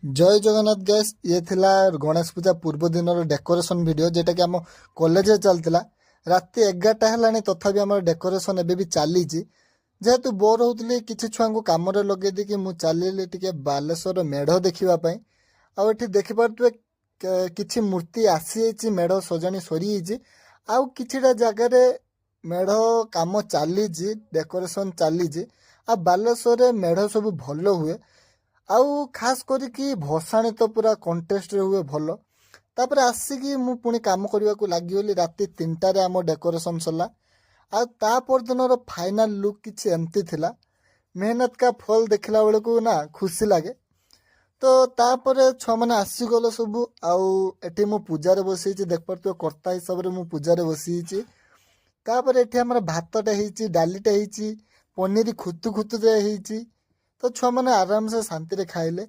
ଜୟ Jagannath guys. ଇଏ ଥିଲା ଗଣେଶ ପୂଜା ପୂର୍ବ ଦିନର ଡେକୋରେସନ୍ ଭିଡ଼ିଓ, ଯେଉଁଟାକି ଆମ କଲେଜରେ ଚାଲିଥିଲା। ରାତି 11ଟା ହେଲାଣି, ତଥାପି ଆମର ଡେକୋରେସନ୍ ଏବେ ବି ଚାଲିଛି। ଯେହେତୁ ବୋର୍ ହେଉଥିଲି, କିଛି ଛୁଆଙ୍କୁ କାମରେ ଲଗେଇ ଦେଇକି ମୁଁ ଚାଲିଲି ଟିକେ ବାଲେଶ୍ୱର ମେଢ଼ ଦେଖିବା ପାଇଁ। ଆଉ ଏଠି ଦେଖିପାରୁଥିବେ, କିଛି ମୂର୍ତ୍ତି ଆସିଯାଇଛି, ମେଢ଼ ସଜାଣି ସରିଯାଇଛି ଆଉ କିଛିଟା ଜାଗାରେ ମେଢ଼ କାମ ଚାଲିଛି, ଡେକୋରେସନ୍ ଚାଲିଛି। ଆଉ ବାଲେଶ୍ୱରରେ ମେଢ଼ ସବୁ ଭଲ ହୁଏ ଆଉ ଖାସ୍ କରିକି ଭସାଣି ତ ପୁରା କଣ୍ଟେଷ୍ଟରେ ହୁଏ ଭଲ। ତାପରେ ଆସିକି ମୁଁ ପୁଣି କାମ କରିବାକୁ ଲାଗିଗଲି। ରାତି 3ଟାରେ ଆମ ଡେକୋରେସନ୍ ସରିଲା ଆଉ ତା ପରଦିନର ଫାଇନାଲ୍ ଲୁକ୍ କିଛି ଏମିତି ଥିଲା। मेहनत का फल ଦେଖିଲା ବେଳକୁ ନା ଖୁସି ଲାଗେ। ତ ତାପରେ ଛୁଆମାନେ ଆସିଗଲେ ସବୁ ଆଉ ଏଠି ମୁଁ ପୂଜାରେ ବସେଇଛି। ଦେଖିପାରୁଥିବେ, କର୍ତ୍ତା ହିସାବରେ ମୁଁ ପୂଜାରେ ବସିଯାଇଛି। ତାପରେ ଏଠି ଆମର ଭାତଟା ହେଇଛି, ଡାଲିଟା ହେଇଛି, ପନିର ଖୁତୁ ଖୁତୁରେ ହେଇଛି। ତ ଛୁଆମାନେ ଆରାମସେ ଶାନ୍ତିରେ ଖାଇଲେ।